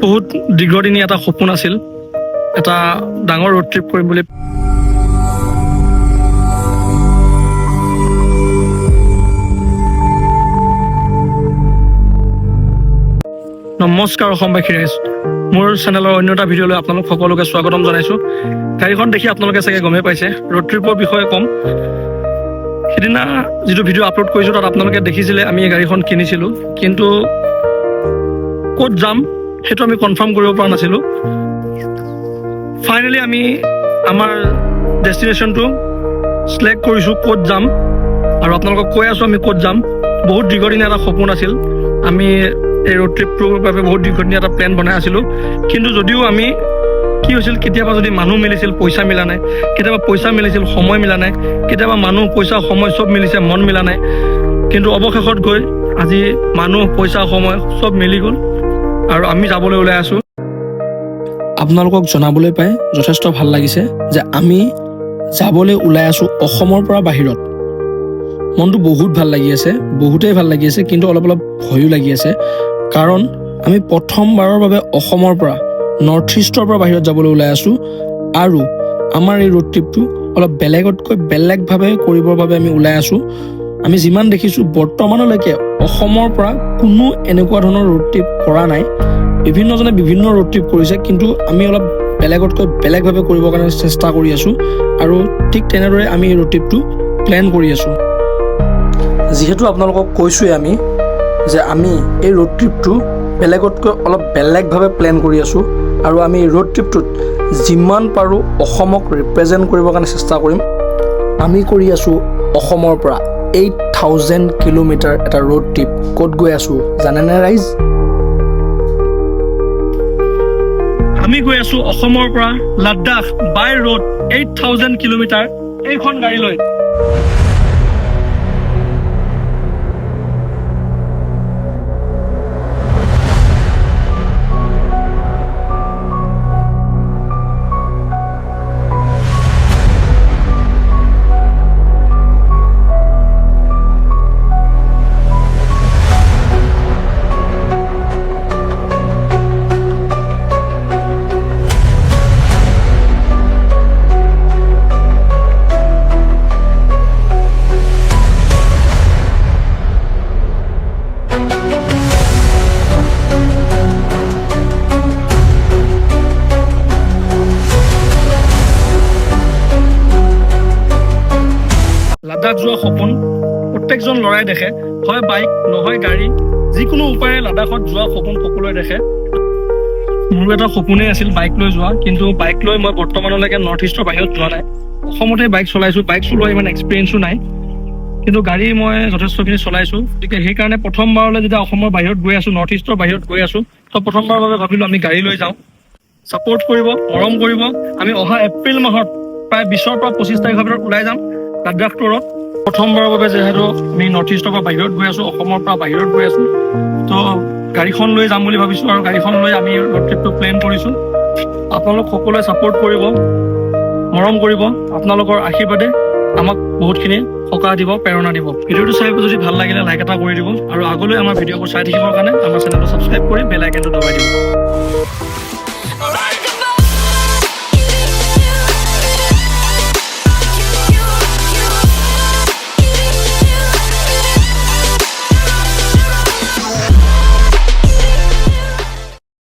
বহুত দীৰ্ঘদিনীয়া এটা সপোন আছিল, এটা ডাঙৰ ৰোড ট্ৰিপ কৰিম বুলি। নমস্কাৰ অসমবাসী ৰাইজ, মোৰ চেনেলৰ অন্য এটা ভিডিঅ'লৈ আপোনালোক সকলোকে স্বাগতম জনাইছোঁ। গাড়ীখন দেখি আপোনালোকে চাগে গমেই পাইছে, ৰোড ট্ৰিপৰ বিষয়ে ক'ম। সিদিনা যিটো ভিডিঅ' আপলোড কৰিছোঁ, তাত আপোনালোকে দেখিছিলে আমি এই গাড়ীখন কিনিছিলোঁ, কিন্তু ক'ত যাম সেইটো আমি কনফাৰ্ম কৰিব পৰা নাছিলোঁ। ফাইনেলি আমি আমাৰ ডেষ্টিনেশ্যনটো চিলেক্ট কৰিছোঁ, ক'ত যাম, আৰু আপোনালোকক কৈ আছোঁ আমি ক'ত যাম। বহুত দীৰ্ঘদিনীয়া এটা সপোন আছিল। আমি এই ৰোড ট্ৰিপটোৰ বাবে বহুত দীৰ্ঘদিনীয়া এটা প্লেন বনাই আছিলোঁ। কিন্তু যদিও আমি কি হৈছিল, কেতিয়াবা যদি মানুহ মিলিছিল, পইচা মিলা নাই। কেতিয়াবা পইচা মিলিছিল, সময় মিলা নাই। কেতিয়াবা মানুহ, পইচা, সময় চব মিলিছে, মন মিলা নাই। কিন্তু অৱশেষত গৈ আজি মানুহ, পইচা, সময় চব মিলি গ'ল আৰু আমি যাবলৈ ওলাই আছোঁ। আপোনালোকক জনাবলৈ পাই যথেষ্ট ভাল লাগিছে যে আমি যাবলৈ ওলাই আছোঁ অসমৰ পৰা বাহিৰত। মনটো বহুত ভাল লাগি আছে, বহুতেই ভাল লাগি আছে, কিন্তু অলপ অলপ ভয়ো লাগি আছে, কাৰণ আমি প্ৰথমবাৰৰ বাবে অসমৰ পৰা, নৰ্থ ইষ্টৰ পৰা বাহিৰত যাবলৈ ওলাই আছোঁ আৰু আমাৰ এই ৰোড ট্ৰিপটো অলপ বেলেগতকৈ বেলেগভাৱে কৰিবৰ বাবে আমি ওলাই আছোঁ। আমি যিমান দেখিছোঁ, বৰ্তমানলৈকে অসমৰ পৰা কোনো এনেকুৱা ধৰণৰ ৰোড ট্ৰিপ কৰা নাই। বিভিন্নজনে বিভিন্ন ৰোড ট্ৰিপ কৰিছে, কিন্তু আমি অলপ বেলেগতকৈ বেলেগভাৱে কৰিবৰ কাৰণে চেষ্টা কৰি আছোঁ আৰু ঠিক তেনেদৰে আমি এই ৰোড ট্ৰিপটো প্লেন কৰি আছোঁ। যিহেতু আপোনালোকক কৈছোঁৱেই আমি যে আমি এই ৰোড ট্ৰিপটো বেলেগতকৈ অলপ বেলেগভাৱে প্লেন কৰি আছোঁ আৰু আমি এই ৰোড ট্ৰিপটোত যিমান পাৰোঁ অসমক ৰিপ্ৰেজেণ্ট কৰিবৰ কাৰণে চেষ্টা কৰিম। আমি কৰি আছোঁ অসমৰ পৰা 8000 কিলোমিটাৰ এটা ৰোড ট্ৰিপ। ক'ত গৈ আছোঁ জানেনে ৰাইজ? আমি গৈ আছো অসমৰ পৰা লাডাখ বাই ৰোড, 8000 কিলোমিটাৰ, এইখন গাড়ী লৈ। লাডাখ যোৱা সপোন প্ৰত্যেকজন ল'ৰাই দেখে। হয় বাইক, নহয় গাড়ী, যিকোনো উপায়েৰে লাডাখত যোৱা সপোন সকলোৱে দেখে। মোৰো এটা সপোনেই আছিল বাইক লৈ যোৱা, কিন্তু বাইক লৈ মই বৰ্তমানলৈকে নৰ্থ ইষ্টৰ বাহিৰত যোৱা নাই। অসমতে বাইক চলাইছো, বাইক চলোৱা ইমান এক্সপিৰিয়েঞ্চো নাই, কিন্তু গাড়ী মই যথেষ্টখিনি চলাইছো। গতিকে সেইকাৰণে প্ৰথমবাৰলৈ যেতিয়া অসমৰ বাহিৰত গৈ আছো, নৰ্থ ইষ্টৰ বাহিৰত গৈ আছো, তো প্ৰথমবাৰৰ বাবে ভাবিলো আমি গাড়ী লৈ যাওঁ। ছাপৰ্ট কৰিব, মৰম কৰিব। আমি অহা এপ্ৰিল মাহত প্ৰায় 20ৰ পৰা 25 তাৰিখৰ ভিতৰত ওলাই যাম লাডাখ টুৰত। প্ৰথমবাৰৰ বাবে যিহেতু আমি নৰ্থ ইষ্টৰ পৰা বাহিৰত গৈ আছো, অসমৰ পৰা বাহিৰত গৈ আছো, তো গাড়ীখন লৈ যাম বুলি ভাবিছো আৰু গাড়ীখন লৈ আমি ৰোড ট্ৰিপটো প্লেন কৰিছো। আপোনালোক সকলোৱে ছাপৰ্ট কৰিব, মৰম কৰিব। আপোনালোকৰ আশীৰ্বাদে আমাক বহুতখিনি সকাহ দিব, প্ৰেৰণা দিব। ভিডিঅ'টো চাই যদি ভাল লাগিলে লাইক এটা কৰি দিব আৰু আগলৈ আমাৰ ভিডিঅ'বোৰ চাই থাকিবৰ কাৰণে আমাৰ চেনেলটো ছাবস্ক্ৰাইব কৰি বেল আইকনটো দবাই দিব।